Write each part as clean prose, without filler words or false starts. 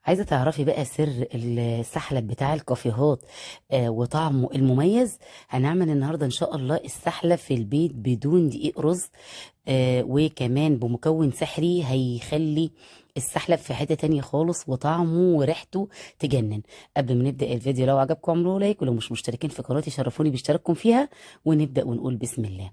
عايزة تعرفي بقى سر السحلب بتاع الكافيهات وطعمه المميز؟ هنعمل النهاردة إن شاء الله السحلب في البيت بدون دقيق رز، وكمان بمكون سحري هيخلي السحلب في حتة تانية خالص، وطعمه وريحته تجنن. قبل ما نبدأ الفيديو لو عجبكم اعملوا لايك، ولو مش مشتركين في قناتي شرفوني باشتراككم فيها، ونبدأ ونقول بسم الله.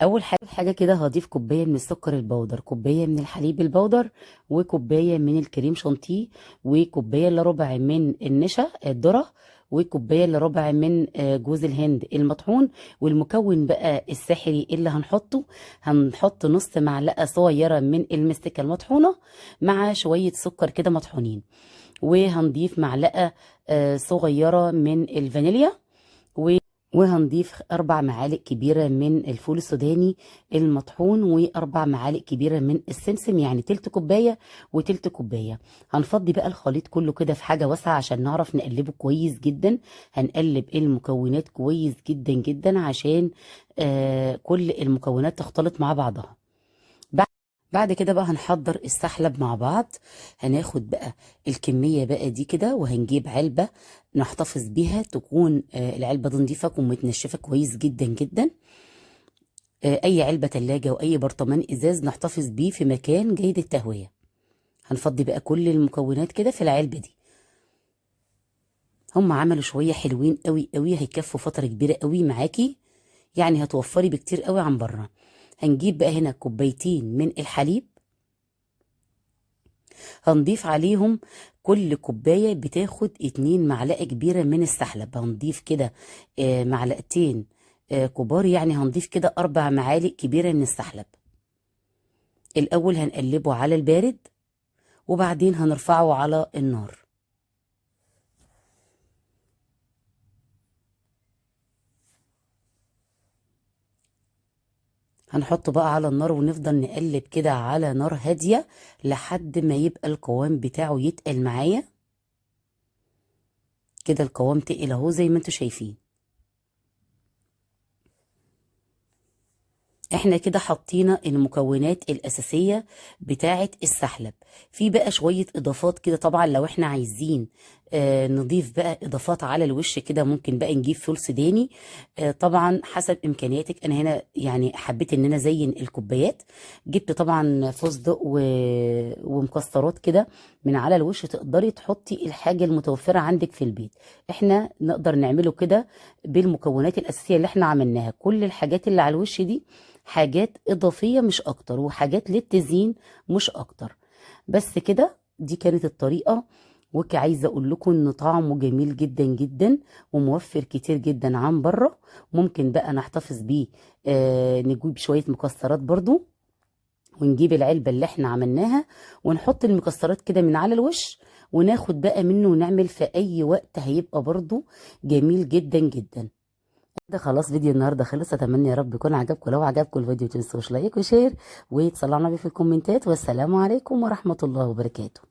اول حاجة كده هضيف كوباية من السكر البودر، كوباية من الحليب البودر، وكوبايه من الكريم شانتيه، وكوبايه الا ربع من النشا الذرة، وكوبايه الا ربع من جوز الهند المطحون. والمكون بقى السحري اللي هنحطه، هنحط نص معلقه صغيرة من المستكه المطحونه مع شوية سكر كده مطحونين، وهنضيف معلقه صغيرة من الفانيليا، وهنضيف 4 معالق كبيرة من الفول السوداني المطحون، و4 معالق كبيرة من السمسم، يعني تلت كوباية وتلت كوباية. هنفضي بقى الخليط كله كده في حاجة واسعة عشان نعرف نقلبه كويس جدا. هنقلب المكونات كويس جدا جدا عشان كل المكونات تختلط مع بعضها. بعد كده بقى هنحضر السحلب مع بعض. هناخد بقى الكمية بقى دي كده، وهنجيب علبة نحتفظ بيها، تكون العلبة دي نضيفة ومتنشفة كويس جدا جدا. أي علبة تلاجة وأي برطمان إزاز نحتفظ بيه في مكان جيد التهوية. هنفضي بقى كل المكونات كده في العلبة دي. هم عملوا شوية حلوين قوي قوي، هيكفوا فترة كبيرة قوي معاكي، يعني هتوفري بكتير قوي عن بره. هنجيب بقى هنا كوبايتين من الحليب، هنضيف عليهم كل كوباية بتاخد 2 معلقة كبيرة من السحلب. هنضيف كده معلقتين كبار، يعني هنضيف كده 4 معالق كبيرة من السحلب. الأول هنقلبه على البارد، وبعدين هنرفعه على النار. هنحطه بقى على النار ونفضل نقلب كده على نار هادية لحد ما يبقى القوام بتاعه يتقل معايا كده. القوام تقل اهو زي ما انتوا شايفين. احنا كده حطينا المكونات الأساسية بتاعة السحلب. في بقى شوية إضافات كده، طبعا لو احنا عايزين نضيف بقى إضافات على الوش كده، ممكن بقى نجيب فول سوداني، طبعا حسب إمكانياتك. أنا هنا يعني حبيت إن أنا أزين الكوبايات، جبت طبعا فستق ومكسرات كده من على الوش. تقدري تحطي الحاجة المتوفرة عندك في البيت. احنا نقدر نعمله كده بالمكونات الأساسية اللي احنا عملناها. كل الحاجات اللي على الوش دي حاجات إضافية مش أكتر، وحاجات للتزيين مش أكتر. بس كده دي كانت الطريقة. وعايزة أقول لكم إن طعمه جميل جدا جدا وموفر كتير جدا عن بره. ممكن بقى نحتفظ بيه، نجيب شوية مكسرات برضو، ونجيب العلبة اللي احنا عملناها ونحط المكسرات كده من على الوش، وناخد بقى منه ونعمل في أي وقت، هيبقى برضو جميل جدا جدا. ده خلاص فيديو النهارده خلص. اتمنى يا رب يكون عجبكم. لو عجبكم الفيديو متنسوش like و share وتصلوا على النبي في الكومنتات. والسلام عليكم ورحمة الله وبركاته.